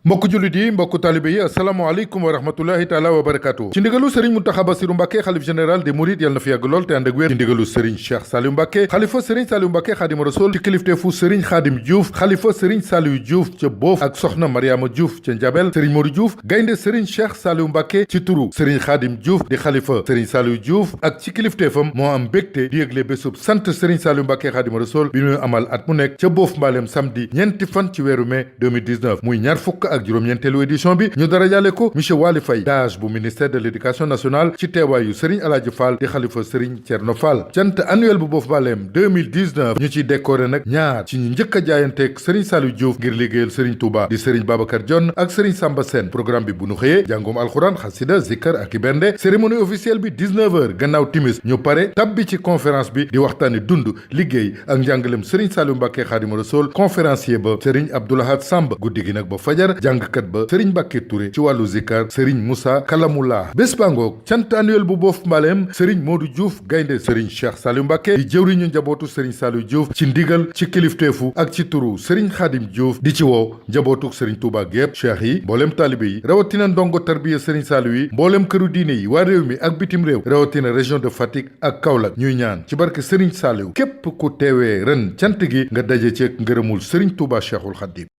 mbokku jullit yi mbokku taalibe yi asalaamaaleykum wa rahmatullahi taala wa barakaatu. ci ndigalu sëriñ Mountakha Bassirou Mbacké xalif général des mourides yàlla na fi yàgg lool te ànd ak wér. ci ndigalu sëriñ Cheikh Saliou Mbacké xalifa sëriñ Saliou Mbacké Xaadimu Rasuul ci kilifteefu sëriñ Xaadim Diouf xalifa sëriñ Saliou Diouf ca Boof ak soxna Mariama Diouf ca Njabel sëriñ Modou Diouf gaynde sëriñ Cheikh Saliou Mbacké ci turu sëriñ Xaadim Diouf di xalifa sëriñ Saliou Diouf ak ci kilifteefam moo am mbégte di yëgle bésub sant sëriñ Saliou Mbacké Xaadimu Rasuul bi ñuy amal at mu nekk ca Boof Mbalem samedi ñeenti fan ci weeru mai 2019 muy ñaar fukk ak juróom-ñeenteelu édition bi ñu dara jàlle ko monsieur Waly Faye DAGE bu ministère de l'éducation nationale ci teewaayu Serigne Alaaji Fall di xalifa Serigne Thierno Fall cant annuel bu Boof Mbalem 2019 ñu ciy décoré nag ñaar ci ñu njëkk a jaayanteeg Serigne Saliou Diouf ngir liggéeyal Serigne Touba di Serigne Babacar Dione ak Serigne Samba Sène programme bi bu nu xëyee jàngum alxuraan xasida zikkar ak i bernde cérémonie officielle bi 19h gannaaw timis ñu pare tabbi ci conférence bi di waxtaani dund liggéey ak njàngalem Serigne Saliou Mbacké Xaadimu Rasuul conférencier ba Serigne Abdoulahad Samb guddi gi nag ba fajar jàngkat ba Serigne Mbacké Touré ci wàllu zikar Serigne Moussa Kalamula bés bangoog cant annuel bu Boof Mbalem Serigne Modou Diouf gaynde Serigne Cheikh Saliou Mbacké di jëwriñu njabootu Serigne Saliou Diouf ci ndigal ci kilifteefu ak ci turu Serigne Khadim Diouf di ci woo njabootu Serigne Touba gépp cheikh yi mboolem taalibe yi rawatina ndongo tarbiya Serigne Saliou yi mboolem këru diine yi waa réew mi ak bitim réew rawatina région de Fatick ak Kaolack ñuy ñaan ci barke Serigne Saliou képp ku teewee ren cant gi nga daje ceeg ngërëmul Serigne Touba Cheikhul Khadim